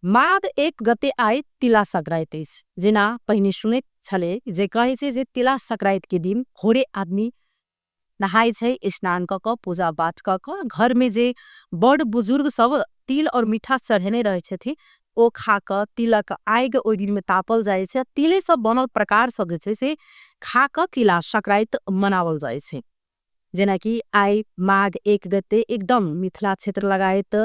माघ 1 गते आइ तिला संक्रांति अछि। जेना पहिने सुनैत छलै जे कहै छै जे तिला संक्रांति के दिन भोरे आदमी नहाय छै, स्नान क क पूजा पाठ क क घर में जे बड़ बुजुर्ग सब तिल और मीठा चढ़ेने रहे छथिन ओ खा क तिलक आगि ओहि दिन में तापल जाय छै। तिले सब बनल प्रकार सब जे छै से खा क तिला संक्रांति मनावल जाय छै। जेना कि आइ माघ 1 गते एकदम मिथिला क्षेत्र लगायत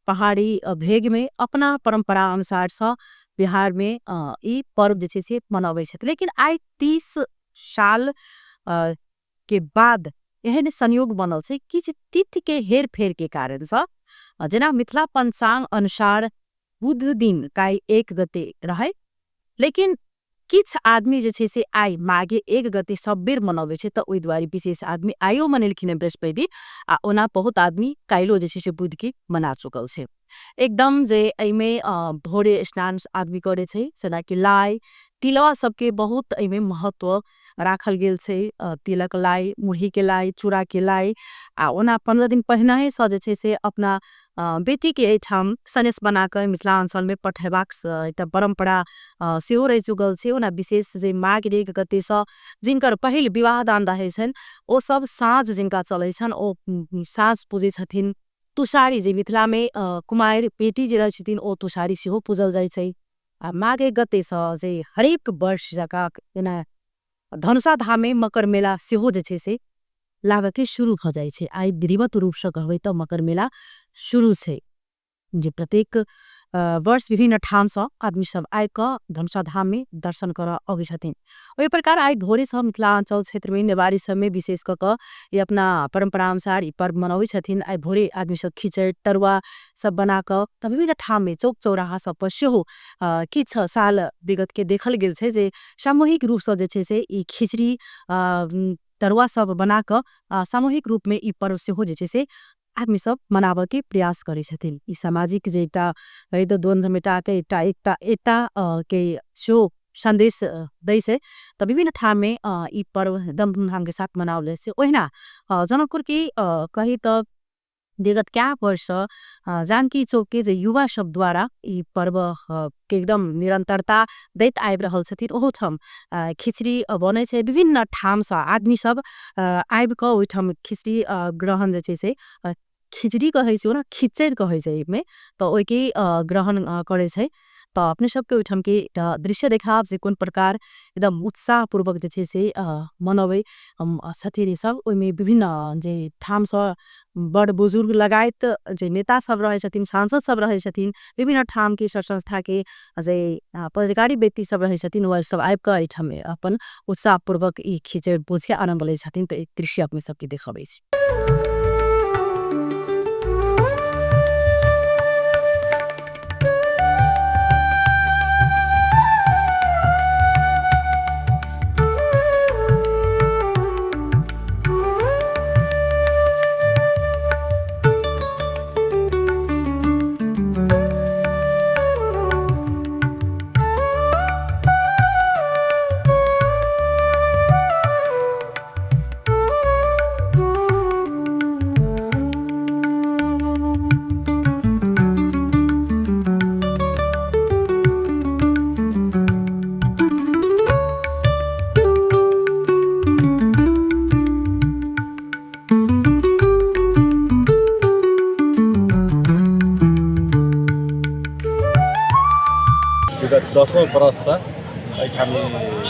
पहाड़ी भेग में अपना परंपरा अनुसार से बिहार में ई पर्व जे छै से मनाबै छथिन। लेकिन आइ 30 साल के बाद एहन संयोग बनल छै किछु तिथि के हेर फेर के कारण से, जेना मिथिला पंचांग अनुसार बुध दिन काल्हि 1 गते रहे, लेकिन किछु आदमी जे छै से आइ माघे 1 गते सब बेर मनबै छै, तऽ ओहि दुआरे विशेष आदमी आइयो मनेलखिन हेँ बृहस्पति दिन, आ ओना बहुत आदमी काल्हियो जे छै से बुध के मना चुकल छै। एकदम जे एहिमे भोरे स्नान आदमी करे छै, जेनाकि लाइ तिलवा सबके बहुत एहिमे महत्व राखल गेल छै। तिलक लाइ, मुरही के लाइ, चूड़ा के लाइ, आ ओना 15 दिन पहिनहे से जे छै से अपना बेटी के एहिठाम सनेस बना के मिथिलांचल में पठेबाक एकटा परंपरा सेहो रहि चुकल छै। ओना विशेष जे माघ 1 गते से जिनकर पहिल विवाह दान रहै छनि ओ सब साँझ जिनका चलै छनि ओ साँझ पूजै छथिन। तुषारी जे मिथिला में कुमारि बेटी जे रहै छथिन ओ तुषारी सेहो पूजल जाइ छै। आ माघ 1 गते से जे हरेक वर्ष जकाँ जेना धनुषा धाम में मकर मेला सेहो जे छै से लागऽ के शुरू भऽ जाइ छै। आइ विधिवत रूप से कहबै तऽ मकर मेला शुरू छै, जे प्रत्येक वर्ष विभिन्न ठाम से आदमी सब आबि कऽ धनुषा धाम में दर्शन करऽ अबै छथिन। ओहि प्रकार आइ भोरे से मिथिलांचल क्षेत्र में नेवारी सब में विशेष कऽ कऽ ई अपना परंपरा अनुसार ई पर्व मनबै छथिन। आइ भोरे आदमी सब खिचड़ी तरुआ सब बना कऽ विभिन्न ठाम में चौक चौराहा सब पर सेहो किछु साल विगत के देखल गेल छै जे सामूहिक रूप से जे छै से ई खिचड़ी तरुआ सब बना कऽ सामूहिक रूप में ई पर्व सेहो जे छै से आदमी सब मनाबऽ के प्रयास करै छथिन। ई सामाजिक जे एकटा द्वंद्व मिटा के एकटा एकता एकता के सेहो संदेश दै छै। तऽ विभिन्न ठाम में ई पर्व एकदम धूमधाम के साथ मनावल जाइ छै। ओहिना जनकपुर के कही तऽ विगत कए वर्ष जानकी चौक के जे युवा सब द्वारा ई पर्व के एकदम निरंतरता दैत आबि रहल छथिन, ओहोठाम खिचड़ी बनै छै। विभिन्न ठाम से आदमी सब आबि कऽ ओहिठाम खिचड़ी ग्रहण जे छै से खिचड़ी कहै छै, ओना खिचड़ी कहै छै एहिमे, तऽ ओहिके ग्रहण करै छै। तऽ अपने सबके ओहिठाम के एकटा दृश्य देखाब जे कोन प्रकार एकदम उत्साहपूर्वक जे छै से मनबै छथिन ई सब। ओहिमे विभिन्न जे ठाम से बड़ बुजुर्ग लगायत जे नेता सब रहै छथिन, सांसद सब रहै छथिन, विभिन्न ठाम के संस्था के जे पदाधिकारी व्यक्ति सब रहै छथिन, ओ सब आबि कऽ एहिठाम अपन उत्साहपूर्वक ई खिचड़ी भोज के आनंद लै छथिन। तऽ ई दृश्य अपने सबके देखबै छी। विगत 10 बरससँ एहिठाम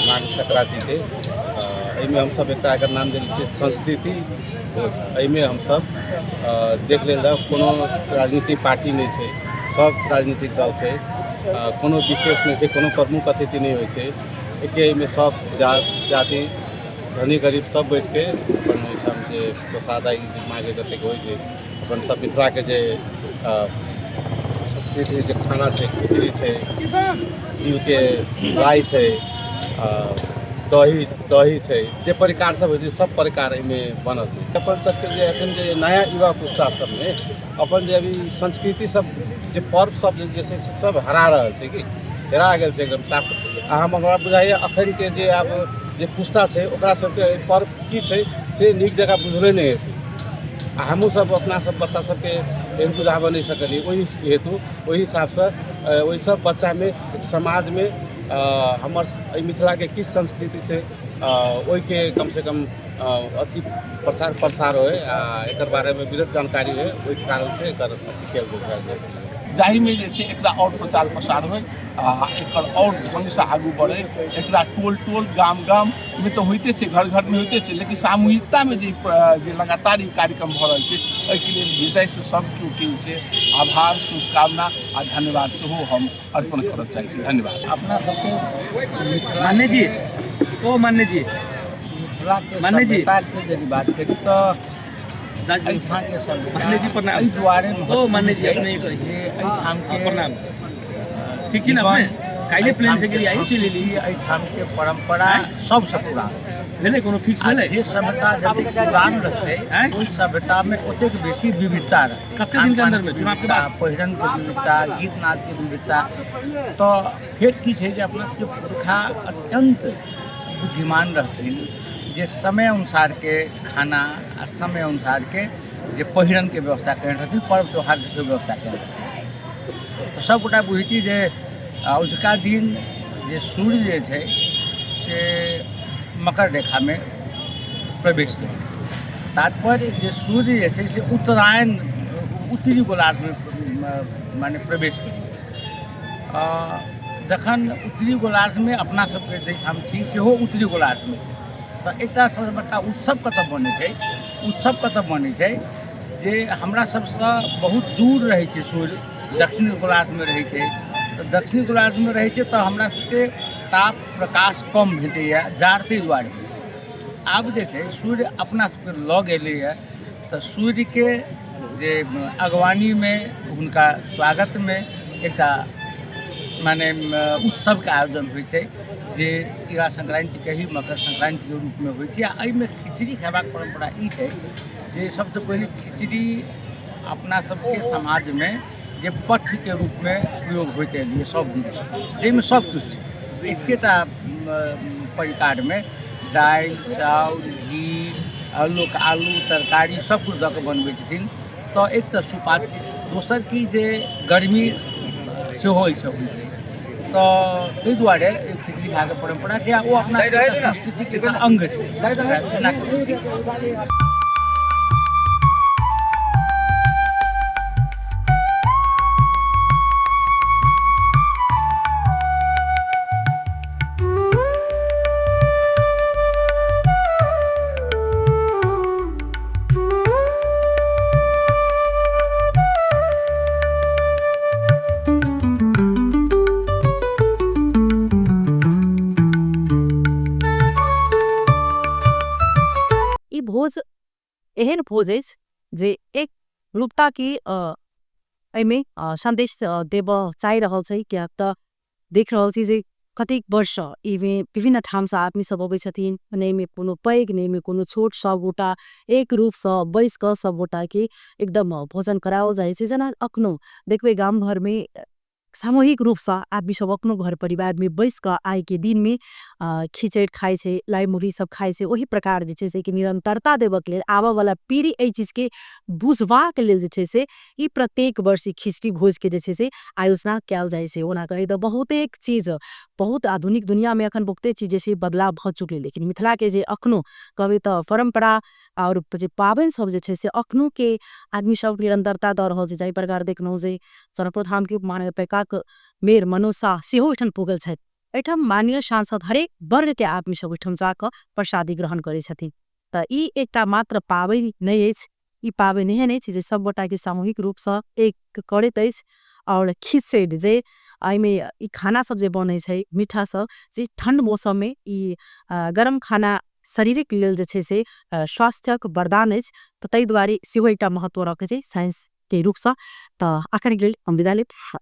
माघ संक्रांतिके एहिमे हमसब एकटा एकर नाम देने छियै संस्कृति भोज। एहिमे हमसब देख लेल जाउ कोनो राजनीतिक पार्टी नहि छै, सब राजनीतिक दल छै, कोनो विशेष नहि छै, कोनो प्रमुख अतिथि नहि होइ छै। एके एहिमे सब जाति धनी गरीब सब बैठके अपन एहिठाम जे प्रसाद माघ जतेक होइ छै अपन सब मिथिलाके जे संस्कृति जे खाना छै, खिचड़ी छै, तिलके राइ छै, दही दही छै, जे प्रकार सब होइ छै सब प्रकार एहिमे बनल छै। अपन सबके जे एखन जे नया युवा पुस्ता सबमे अपन जे अभी संस्कृति सब जे पर्व सब जे छै से सब हरा रहल छै कि हेरा गेल छै एकदम साफ। आ हमरा बुझाइए अखनके जे आब जे पुस्ता छै ओकरा सबके पर्व की छै से नीक जकाँ बुझले नहि हेतै। आ हमहूँ सब अपना सब बच्चा सबके एहन बुझाबऽ नहि सकलियै, ओहि हेतु ओहि हिसाबसँ ओहिसँ बच्चामे समाजमे हमर एहि मिथिलाके की संस्कृति छै, ओहिके कमसँ कम अथी प्रचार प्रसार होइ आ एकर बारेमे वृहत जानकारी होइ, ओहि कारणसँ एकर अथी कयल गेल छै, जाहिमे जे छै एकरा आओर प्रचार प्रसार होइ आ एकर आओर ढङ्गसँ आगू बढ़ै। एकरा टोल टोल गाम गाममे तऽ होइते छै, घर घरमे होइते छै, लेकिन सामूहिकतामे जे जे लगातार ई कार्यक्रम भऽ रहल छै, एहिके लेल हृदयसँ सब केओके जे छै आभार, शुभकामना आ धन्यवाद सेहो हम अर्पण करऽ चाहै छी। धन्यवाद। अपना सबके मान्य जी, ओ मान्य जी, मिथिलाके मान्य जी। सभ्यताके यदि बात करी तऽ राजू एहिठामके सभ्यता मान्य जी प्रणाम। एहि दुआरे ओ मान्य जी, महत्वपूर्ण अपने कहै छै छी। जे एहिठामके प्रणाम। ठीक छी ने अपने? काल्हि प्लेन से गेली, आइ चलि एली। एहिठामके परम्परा सबसँ पुरान भेलै कोनो फिक्स आ भेलै? जे सभ्यता जतेक पुरान रहतै आँय? ओहि सभ्यतामे ओतेक बेसी विविधता रहतै। कते दिनके अन्दरमे? चुनावके विविधता, बाद? पहिरनके विविधता, गीत नादके विविधता। तऽ फेर की छै जे अपना सबके पुरखा अत्यन्त बुद्धिमान रहथिन जे समय अनुसारके खाना आ समय अनुसारके जे पहिरनके व्यवस्था केने रहथिन, पर्व त्योहारके सेहो व्यवस्था केने रहथिन। तऽ सभगोटा बुझै छी जे अजुका दिन जे सूर्य जे छै से मकर रेखामे प्रवेश केलकै। तात्पर्य जे सूर्य जे छै से उत्तरायण उत्तरी गोलार्धमे माने प्रवेश केलकै। जखन उत्तरी गोलार्धमे अपना सबके जाहिठाम छी सेहो उत्तरी गोलार्धमे छै, तऽ एकटा सबसँ बड़का उत्सव कतऽ बनै छै? उत्सव कतऽ बनै छै जे हमरा सबसँ बहुत दूर रहै छै सूर्य, दक्षिणी गोलार्धमे रहै छै। तऽ दक्षिणी गोलार्धमे रहै छै तऽ हमरा सबके ताप प्रकाश कम भेटैए, जाड़ ताहि दुआरे होइ छै। आब जे छै सूर्य अपना सबके लग एलैए, तऽ सूर्यके जे अगवानीमे हुनका स्वागतमे एकटा माने उत्सवके आयोजन होइ छै जे तिला संक्रान्ति कही, मकर संक्रान्तिके रूपमे होइ छै। आ एहिमे खिचड़ी खेबाक परम्परा ई छै जे सबसँ पहिले खिचड़ी अपना सबके समाजमे जे पथ्यके रूपमे प्रयोग होइत एलैए सब दिनसँ, जाहिमे सब किछु छै एकेटा परिकारमे, दालि चाउर घी लोक आलू तरकारी सब किछु दऽ कऽ बनबै छथिन। तऽ एक तऽ सुपाच्य, दोसर की जे गर्मी सेहो एहिसँ होइ छै, तऽ ताहि दुआरे खिचड़ी खायके परम्परा छै आ ओ अपना संस्कृतिके एकटा अङ्ग छै। जेना ई भोज एहन भोज अछि जे एक रूपता के एहिमे संदेश देबऽ चाहि रहल छै, किएक तऽ देख रहल छी जे कतेक वर्ष एहिमे विभिन्न ठामसँ आदमी सब अबै छथिन, नहि एहिमे कोनो पैघ नहि एहिमे कोनो छोट, सब गोटा एक रूपसँ बैस कऽ सब गोटा के एकदम भोजन कराओल जाइ छै। जेना अखनो देखबै गाम घरमे सामूहिक रूपसँ आदमी सब अपनो घर परिवारमे बैस कऽ आइके दिनमे खिचड़ी खाइ छै, लाई मुरही सब खाइ छै, ओही प्रकार जे छै से कि निरंतरता देबऽके लेल आबऽवला पीढ़ी एहि चीजके बुझबाक लेल जे छै से ई प्रत्येक वर्ष ई खिचड़ी भोजके जे छै से आयोजना कयल जाइ छै। ओना कही तऽ बहुतेक चीज बहुत आधुनिक दुनियामे अखन बहुते चीज जे छै बदलाव भऽ चुकलै, लेकिन मिथिलाके जे अखनो कहबै तऽ परम्परा आओर जे पाबनि सब जे छै से अखनोके आदमी सब निरंतरता दऽ रहल छै। जाहि प्रकार देखलहुँ जे जनकपुर धामके उपमहानगरपालिकाक मेयर मनोज शाह सेहो ओहिठाम पुगल छथि। एहिठाम माननीय सांसद हरेक वर्गके आदमी सब ओहिठाम जाकऽ प्रसादी ग्रहण करै छथिन। तऽ ई एकटा मात्र पाबनि नहि अछि, ई पाबनि एहन अछि जे सब गोटाके सामूहिक रूपसँ एक करैत अछि। आओर खिचड़ी जे एहिमे ई खाना सब जे बनै छै, मीठा सब जे ठण्ड मौसममे ई गरम खाना शरीरक लेल जे छै से स्वास्थ्यक वरदान अछि, तऽ ताहि दुआरे सेहो एकटा महत्व रखै छै साइंसके रूपसँ। तऽ अखन के लेल हम विदा लेब।